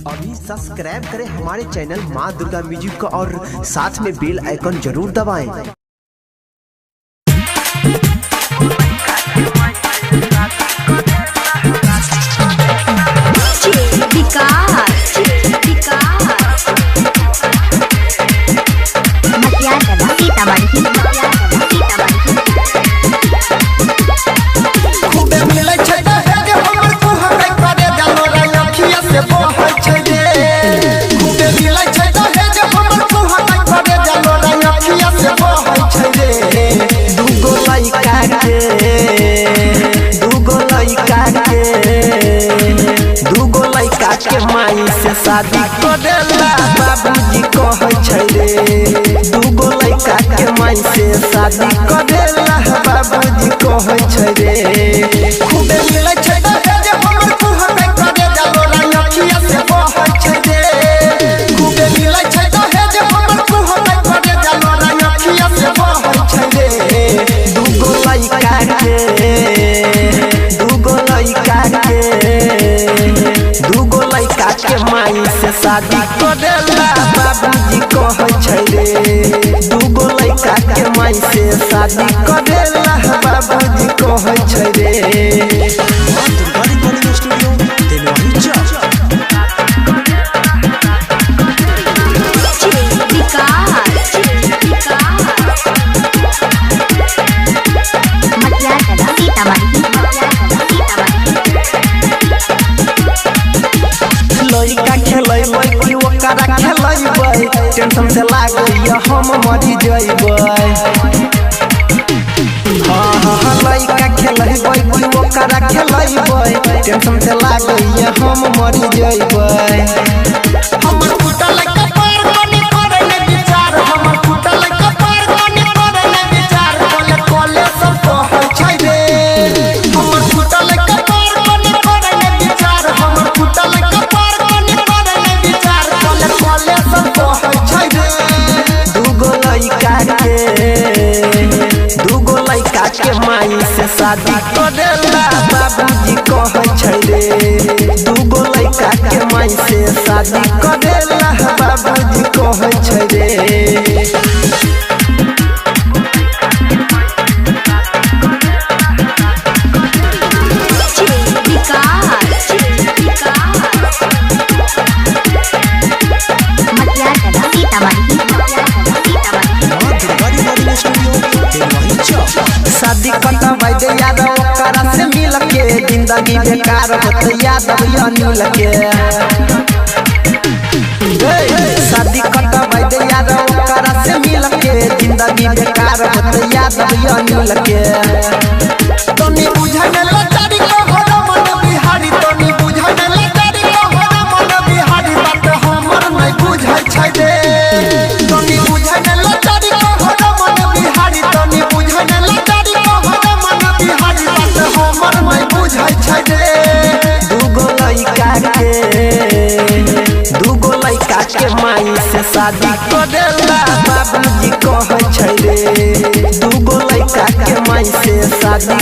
अभी सब्सक्राइब करें हमारे चैनल माँ दुर्गा म्यूजिक को और साथ में बेल आइकन जरूर दबाएं। विकास विकास मटियागला सीतामढ़ी सीतामढ़ी। खूबे मिलै छै दहेज हमर कुहरै करे जलोरा अखिया से बहै छै रे। खूबे मिलै छै दहेज हमर कुहरै करे जलोरा अखिया से बहै छै रे। दूगो लइका के, दूगो लइका के, दूगो लइका के माई से शादी करेला बाबूजी कहै छै रे। दूगो लइका के माई से शादी करेला बाबूजी कहै छै रे। खूबे मिलै छै दहेज हमर कुहरै करे जलोरा अखिया से बहै छै रे। खूबे मिलै छै दहेज हमर कुहरै करे जलोरा अखिया से बहै छै रे। दूगो लइका के, दूगो लइका के, दूगो लइका के माई से शादी करेला बाबूजी कहै छै रे। दूगो लइका के माई से शादी करेला बाबूजी कहै छै रे। विकास विकास मटियागला सीतामढ़ी सीतामढ़ी। लइका खेलैबै कि ओकरा खेलैबै, टेंशन से लागैया हम मरि जइबै। हाँ हाँ, लइका खेलैबै कि ओकरा खेलैबै, टेंशन से लागैया हम मरि जइबै। हमर फूटल कपार कोनी करे ने विचार, हमर फूटल कपार कोनी करे ने विचार, कोले कोले सब कहै छै रे। हमर फूटल कपार कोनी करे ने विचार, हमर फूटल कपार कोनी करे ने विचार, कोले कोले सब कहै छै रे। दूगो लइका के, दूगो लइका के माई से शादी करेला बाबूजी कहै छै रे। दूगो लइका के माई से शादी करेला बाबूजी कहै छै रे। विकास विकास मटियागला सीतामढ़ी सीतामढ़ी। शादी कटबै दे यादव ओकरा से मिल के, जिंदगी बेकार होत यादव अनिल के। शादी कटबै दे यादव ओकरा से मिल के, जिंदगी बेकार होत यादव अनिल के। तनी बुझै ने लाचारी कहर मन बिहारी, तनी बुझै ने लाचारी कहर मन बिहारी, बात हमर नै बुझै छै रे। तनी बुझै ने लाचारी कहर मन बिहारी, तनी बुझै ने लाचारी कहर मन बिहारी, बात हमर नै बुझै छै रे। दूगो लइका के, दूगो लइका के माई से शादी करेला बाबूजी कहै छै रे। दूगो लइका के माई से शादी।